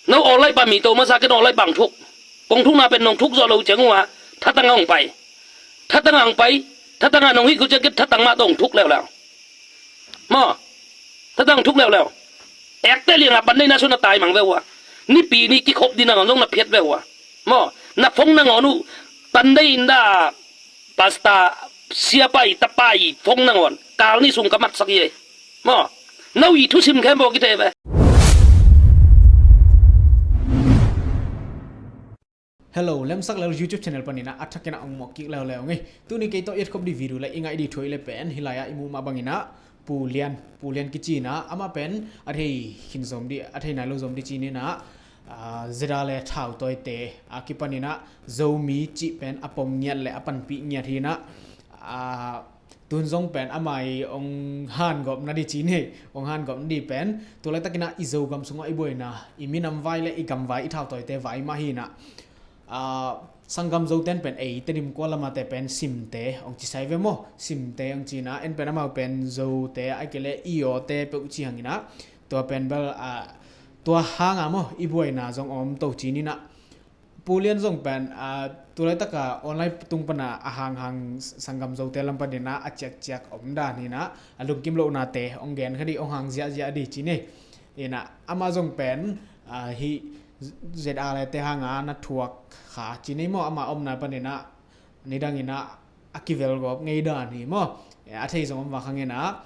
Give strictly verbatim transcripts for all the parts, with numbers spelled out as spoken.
No online pa mi to masa ken online pa hong thuk. Kong thukna pen nong thuk zawh lo ciang uh a thatang a hong pai. Thatang a hong pai. Thatang a nong hih uh ciang ken thatang mah tawh hong thuk leuleu. Maw? Thatang hong thuk leuleu. Ekte liang a pan deihna sung na tai mang ve uh a. Nipi ni kikhop ding nangawn zong na phiat ve uh a. Maw? Na phone nangawn uh pan deih in dah. Pasta, siapa i tapa i phone nangawn kal nih sung ka matsak hi ei. Maw? No i thusim khempeuh kithei ve. Hello, Lemsak Lel YouTube channel panin ah a thakin ah hong mawh kik leuleu ing ei. Tuni kei tawh i et khop ding video le i ngaih ding thu ahih leh pen hih lai-ah i muh mah bangin ah Pu Lian, Pu Lian kici in ah amah pen a thei khin zom ding, a thei nai lo zom ding ci-in ah, ah, zeda le thautawite a kipanin ah Zomi cih pen a pom ngiat le a panpih ngiat hi in ah, ah, tun zong pen amah i hong hangawpna ding ci-in ei, hong hangawpna ding pen tu laitakin ah i Zogam sungah i buaina, i minam vai le i gam vai, i thautawite vai mah hi in ah, ah, sanggam Zote in pen ei Tedim kua lam a te pen Simte hong ci sai ve maw? Simte hong ci in ah en pen amau pen Zote ahih kei leh i awte peuh ci hangin ah tua pen bel, ah, tua hang a maw i buaina zong om to ci-in ah Pu Lian zong pen, ah, tu laitak a online tung pan a a hanghang sanggam Zote lam panin ah a ciakciak om dan hi in ah a lungkim lohnate hong gen kha ding, hong hang ziahziah ding ci-in ei. In ah amah zong pen, ah, hih zeda le te hang a na thuak kha ci-in ei maw, amah omna panin ah nidangin ah a kivelgawp ngei dan hi maw? A thei zong om vak hangin ah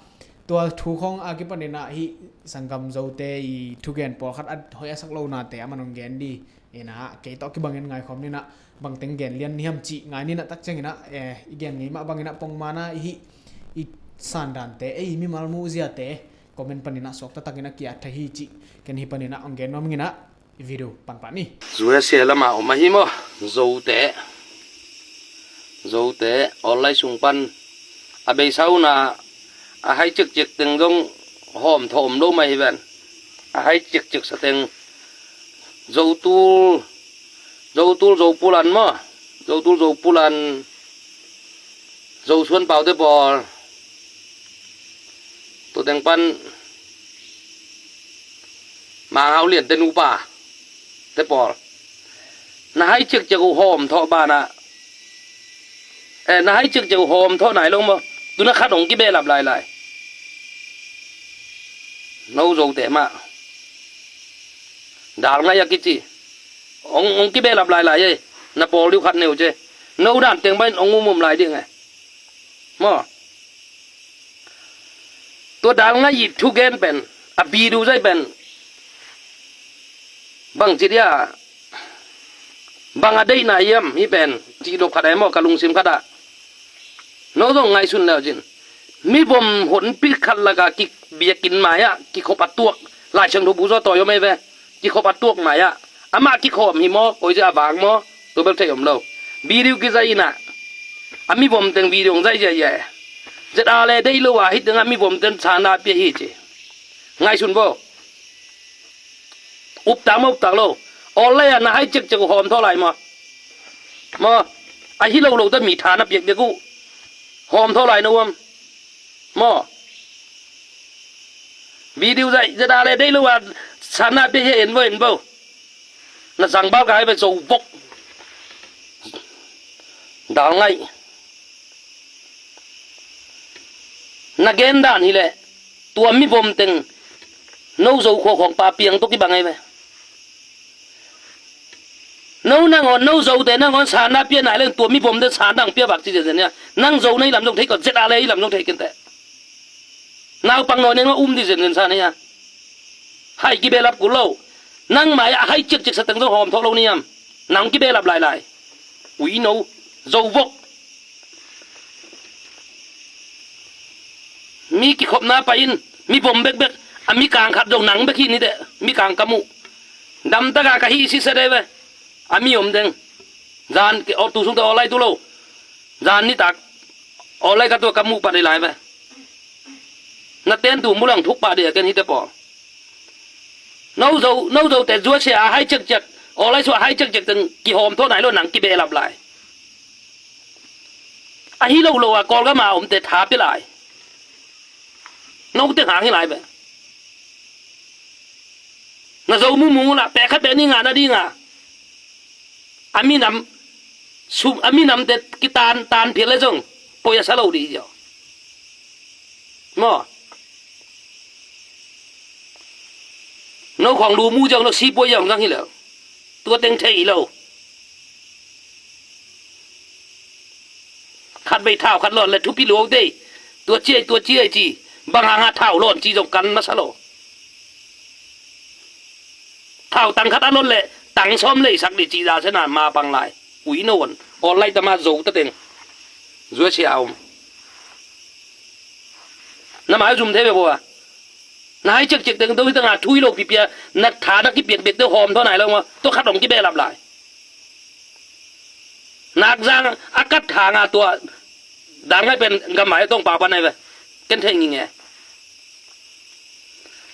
tua thu khawng a kipanin ah hih sanggam Zote i thugen pawlkhat a hoih a sak lohnate amah hong gen ding. In ah kei tawh kibangin ngaikhawm ni in ah bangteng gen lian ni hiam cih ngai ni in ah tak ciangin ah, eh, i gen ngei mah bangin ah pongman a i hih i sandante, ei mimal muhziate comment panin ah suak taktakin a ki-at thei hi cih ken hih panin ah hong gen nuam ing in ah i video pan pah ni. U S A lam a om ahi maw? Zote, Zote online sung pan a beisa un a hai cikcik teng zong hawmthawh om lo mah hi ven. A hai cikcik sa teng Zotul, Zotul Zopulan maw? Zotul Zopulan, Zosuan Paute pawl, tua teng pan Mang Hau Liante nupa te pawl, na hai cikcik uh hawmthawh banah, eh, na hai cikcik uh hawmthawh nai lo maw? Tu na khat hong kibehlap lailai. No Zote mah dal ngaih a kici hong, hong kibehlap lailai ei. Na pawl diu khat nei uh ci. No dan teng bang hong umum lai ding e maw? Tua dal ngaih i thugen pen, a video zaih pen bangci dia, bang a deihna hiam hih pen cih dop khat ahi maw, ka lungsim khatah. No zong ngaihsun leu cin, mivom honpi khat lakah kibiakinn mai-ah kikhop a tuak, Lai Siangtho bu zaw tawi om ei ve. Kikhop a tuak mai-ah amah kikhawm hi maw, koici a vang maw, tua bel thei om lo. Video kizaih in ah a mivom teng video hong zaih ziahziah e. Zeda le deih lo a hih tengah mivom ten sana pia hi ci. Ngaihsun vo. Uptak maw, uptak lo? Awllai a na hai ciakciak uh hawmthawh lai maw? Maw? Ahi lo lo ta mi tha na piakpiak uh hawmthawh lai na uam? Maw? Video zaih, zeda le deih lo a sana pia hi, en vo, en vo. Na zang bal ka hai ve, zo vok. Dal ngaih. Na gen dan hileh tua mivom teng no zo khua khawng pa piang tawh kibang ahi ve. No nangawn, no zote nangawn sana pia nai leng tua mivom teng sana ang pia vak ci zenzen nia. Nang zo na hi lam zong thei kawh, zeda le hi lam zong thei kenteh. Naupang nawi neng a um dih zenzen sa na hi a. Hai kibehlap kul lo. Nang mai-ah a hai ciakciak sa teng zong hawmthawh lo ni hiam? Nang kibehlap lailai. Ui no, zo vok. Mi kikhopna pai in, mivom bekbek, a mikang khat zong nang bek hi ni teh, mikang ka muh. Damtaka ka hih sitset ei ve. A mi om deng. Zan, tu sungte awlai tu lo. Zan nitak awlai ka tua ka muh pat ei lai ve. Na ten tu mulang thuk pah dih a ken hite pawl. No zo, no zote zuasia a hai ciakciak, awlai sua a hai ciakciak teng kihawmthawh nai lo, nang kibehlap lai. Ahi lo lo a Kawlgam a omte tha pia lai. No teng hang hi lai ve. Na zo mumu lah pek khat pek nih ngah nadinga a minam sum, a minamte kitan tan phial le zong poi a sa lo dih ziau. Maw? No khawng lu mu ziau, no sipuai ziau zang hi lo. Tua teng thei lo. Khat bei thau khat lawn le thupi luau dei. Tua ciai, tua ciai ci. Bang hanga thau lawn ci zong kan masa lo. Thau tang khat a lawn le tang sawm leisak dih ci za sena ma pang lai. Ui no on. Awl lai tama zo ta teng. Zua sia a om. Na mai zum thei ve bua. Na hai cek cek teng do hi tanga thui lo pipia. Na tha na kipiak bek te hawm thawn nai lo ma. Tua khat om kibe lap lai. Nakzang a kat hanga tua dam ngai pen gamai tong pau pan nai ve. Ken thei ngi nge.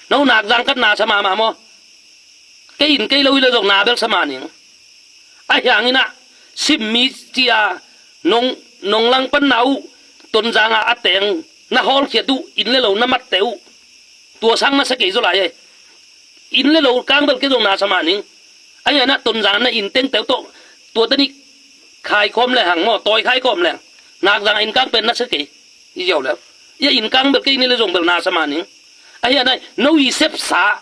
No Nakzang kat na sa mama maw? Kei in kei lo hi lo zong na bel sa ma ning. A hiang ina sim mi cia nong, nong lang pan na uh Tonzanga a teng na hawlkhiat uh in le lo na matte uh. Tua sang na sa kei zaw lai e. In le lo kang bel kei zong na sa ma ning. A hiang ina Tonzanga na in teng teu tawh tua tani khai khawm le hang maw, tawi khai khawm le hang. Nakzanga in kang pen na sa kei. I ziau leu. Ia in kang bel kei ni le zong bel na sa ma ning. A hiang ina no i sepsa.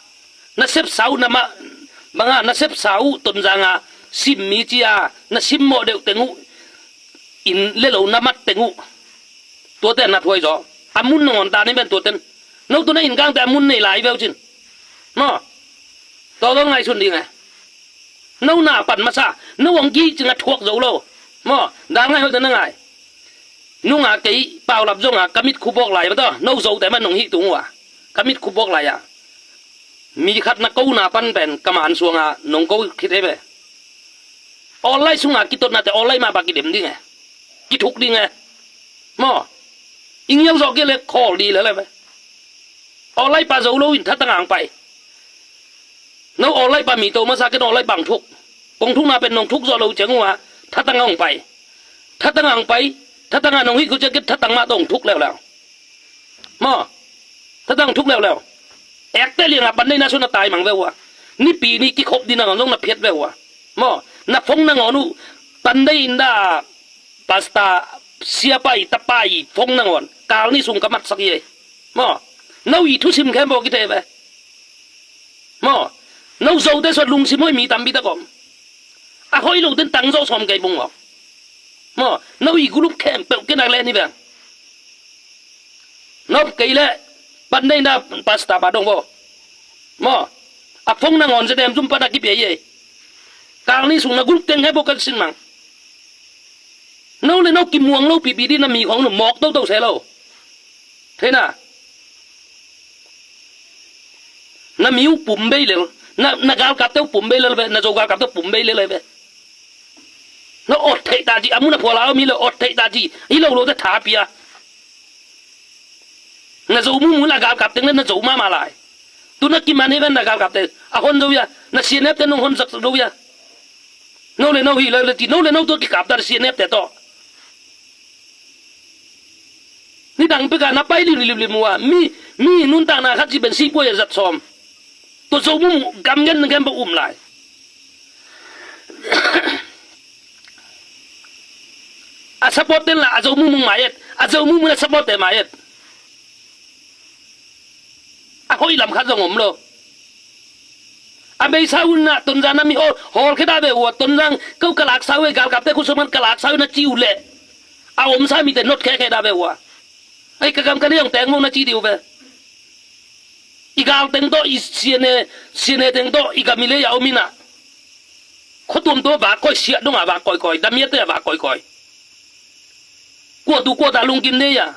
Na sepsa uh na ma, banga na sepsa uh Tonzanga sim mi cia na sim mawh deuh teng uh in le lo na mat teng uh. Tuate na thuai zaw. A mun nangawn ta ni ben tuaten. No tu na in kangte a mun nei lai veu cin. Maw? Tua zaw ngaihsun ding e. No na pan masa. No hong gih cing a thuak zo lo. Maw? Dal ngai hoih ta na ngai. Nunga kei paulap zonga ka mit khubawk lai a, no zote man nong hih tung uh a ka mit khubawk lai a mi khat na ko na pan pen ka man suanga nong ko khit he ve. Awl lai sunga kitotnate awl lai mah bak kidem ding e. Kithuk ding e. Maw? I ngial zawh kei le khawl di le le ve. Awl lai pa zo lo in thatang ang pai. No awl lai pa mi to masa ken awl lai pa ang thuk. Kong thukna pen nong thuk zawh lo ciang uh a thatang ang pai. Thatang ang pai. Thatang a nong hih ko ciang ken thatang mah tong thuk leuleu. Maw? Thatang thuk leuleu. Ekte lianga pan nei na suna tai mang ve uh a. Nipi ni kikhop dina ngon zong na phiat ve uh a. Maw? Na phone nangawn uh pan nei in da pasta siapa i tapa i phone nangawn kal ni sung ka matsak i ei. Maw? No i thusim khempeuh kithei ve. Maw? No zote suat lungsim hoih mi tampi tak om. A hoih lo den tang zawh sawm kei bung maw? Maw? No i gulup khempeuh kenak le ni veng. Nop kei le pan nei na pasta pa dong vo. Maw? A phone nangawn zedem zum pan a kipia i ei. Kal ni sung na gulup teng he bo kan sin mang. No le no kimuang lo pipi di na mi khong no mawk toto se lo. Thei na. Na mi uh pum bei lel. Na, na galkapte uh pum bei lel ve. Na zo galkapte uh pum bei lel ve. Na ot theih ta ci. A mun a phual a om hi lo ot theih ta ci. Hi lo lo te tha pia. Na zo mumu la galkap teng le na zo mama lai. Tu na kiman hi ven na galkap teng. A hon zo ya. Na sianep te nong hon sak zo ya. No le no hi lo le ti. No le no tu kikap ta sianep te to. Nidang peka na pai limlimlim uh a mi, mi nuntakna khat ci ben sipuai a zat sawm. Tua zo mumu gam gen gen ba um lai. A support ten la a zo mumu mai et, a zo mumu la support te mai et. A hoih lam khat zong om lo. A beisa un na Tonzang na mi hawl, hawl kheda ve ua, Tonzang ko ka laksa uh e, galkapte khut sawm kan ka laksa uh na ci uh leh. A omsa mite not khekhe da ve ua. Ai ka gam ka ne ong teng mo na ci diu ve. I gal teng tawh, i siane, siane teng tawh, i gam i lei a om ina. Khuatuam tawh vak koi, siah dong a vak koikoi, damiate a vak koikoi. Kuatu kuata lungkim nei a.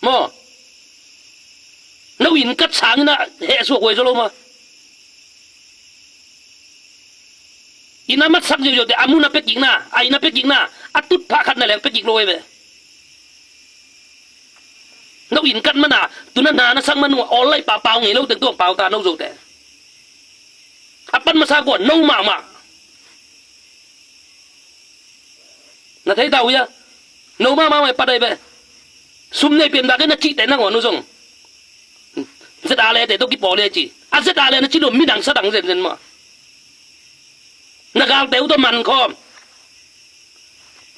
Maw? No in kat sangin a heh suak huai zaw lo ma. Ina matsak ziauziau te a mun a pekikna, a ina pekikna, a tutphah khat na leng pekik lo huai ve. No in kat mana, tuna na na sak manu, awl lai pa pau ngei lo teng tuang pau ta no zo te. A pan masa kua, no mahmah. Na thei ta uh ia. No mahmah mai padai ve. Sum nei pian bak na cihte nangawn uh zong. ZRA le te tawh kipawl hi ci. A ZRA le na ci lo, midang sa dang zenzen maw? Na galte uh tawh man khawm.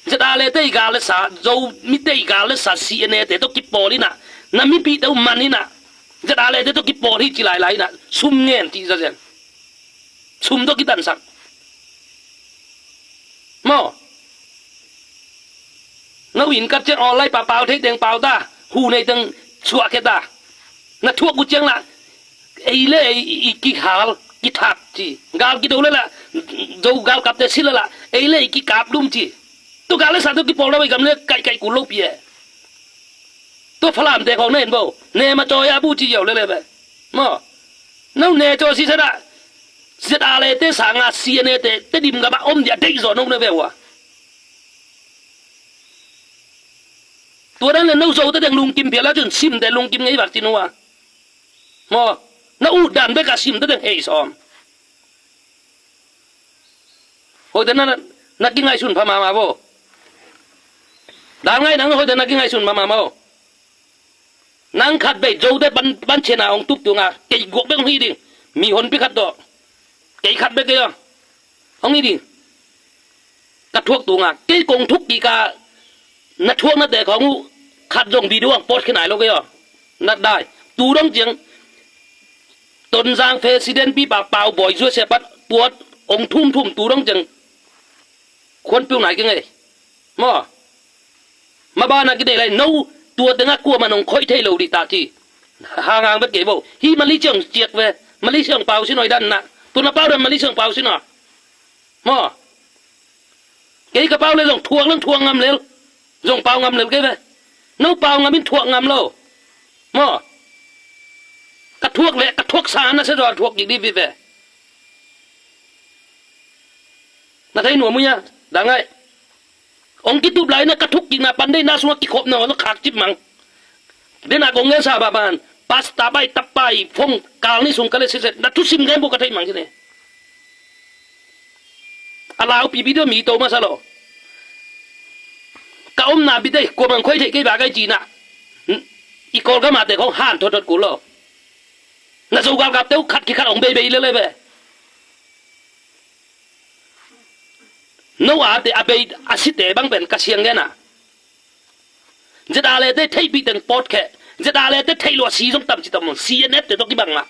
ZRA le te i gal le sa, Zomite i gal le sa, CNA te tawh kipawl hi na, na mipihte uh man hi na, ZRA le te tawh kipawl hi ci lailai hi na, sum ngen ci zazen. Sum tawh kitansak. Maw? No in kat ciang online pa pau thei teng pau ta, hu nei teng suah khe ta. Na thuak uh ciang la, ei le ei i kihal, kithat ci. Gal kido le la, Zo galkapte si le la, ei le ei kikap dum ci. Tua gal le sa tawh kipawl na bai gam le kaihkaih kul lo pi e. Tua Falamte khawng na en bo, ne ma cawi a bu ci yau le le be. Maw? No ne caw si sa dah. ZRA le te sanga CNA te, Tedim gam ah om dia deih zaw no na ve ua. Tua dan le no Zote teng lungkim phial a cun Simte lungkim ngei vak ci no ua. Maw? Na ut dan bek a Simte teng hei sawm. Hoihte na, na kingaihsun pha mahmah bo. Dal ngaih nang hoihte na kingaihsun pha mahmah bo. Nang khat bei Zote pan, pan cian a hong tup tunga kei guak bek hong hi ding. Mi honpi khat tawh. Kei khat bek kei aw. Hong hi ding. Ka thuak tunga kei kong thuk kik a na thuaknate khawng uh khat zong video ang pawt khin ai lo kei aw. Na dai. Tu dong ciang Tonzang President pipa Pau Bawi Zuasia pat tuat ong thum thum tu dong ciang khuan piu nai kei ngei. Maw? Mabana kidei lai no tua tengah kuaman ong khoih thei lo dih ta ci. Hangang bek kei bo. Hi Malaysia ong ciak ve. Malaysia ong pau sin oi dan na. Tuna pau dan Malaysia ong pau sin aw. Maw? Kei ka pau le zong thuak leng thuak ngam lel. Zong pau ngam lel kei ve. No pau ngam in thuak ngam lo. Maw? Ka thuak le ka thuak sa na se zaw thuak kik dih vi ve. Na thei nuam uh hia? Dal ngaih. Ong kitup lai na ka thuk kikna pan deihna sungah kikhop na ong khak cip mang. Dena kong ngensa baban pasta bai tapai phong kal ni sung ka le siset na thusim gen bu ka thei mang sine. A lau pipi deuh mi to masa lo. Ka omna bite kuamang khoih theih kei ba kai cina. I Kawlgam ah te khong han thotthot kul lo. Na Zo galkapte uh khat kikhat ong beibei lele ve. No a te a bei a site bang pen ka siang gena. ZRA le te theihpih teng pawt kheh. ZRA le te theih lo a si zong tam ci tam maw. CNF te tawh kibang mah.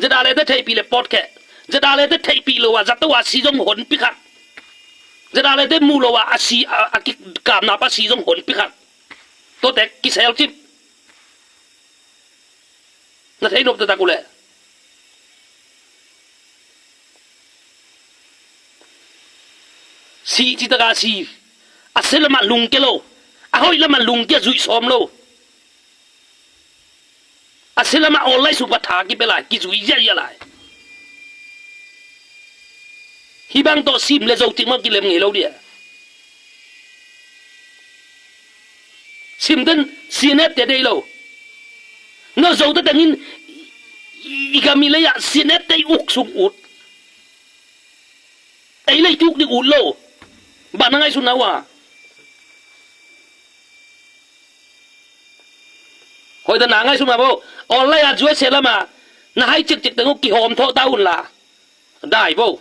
ZRA le te theihpih le pawt kheh. ZRA le te theihpih lo a zato a si zong honpi khat. ZRA le te muh lo a a si a, a kikamna pa si zong honpi khat. Tuate kisel cip. Na thei nop taktak uh leh. Si ci taka si. A sia lamah lungkia lo. A hoih lamah lungkia zuih sawm lo. A sia lamah awl lai sung pa tha kipia lai, kizui ziahziah lai. Hih bang tawh Sim le Zo cik mah kilem ngei lo dia. Sim ten CNF te dei lo. No Zo te tengin i, i gam i lei ah CNF te i uk sung ut. Ei lei tuk ding ut lo. Bah na ngaihsun na uh a. Hoih ta na ngaihsun mah bo. Online ah zuai se lama na hai cikcik teng uh kihawm thawh ta un la. Dai bo.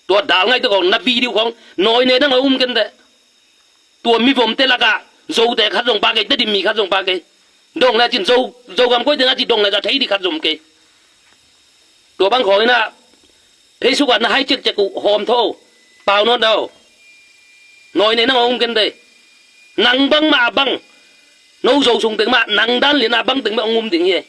Tua dal ngaih te khawng na video khawng nawi ne dang a um ken te. Tua mivomte lakah Zote khat zong pa kei, Tedim mi khat zong pa kei. Dong le cin Zo, Zogam koite nga ci dong le za thei di khat zong kei. Tua bang khawng ina Facebook ah na hai cikcik uh hawm tho. Pau nawn dau. Nawi ne nang a um ken te. Nang bang mah a bang. No Zo sung teng mah nang dan lian a bang teng mah a um ding hi.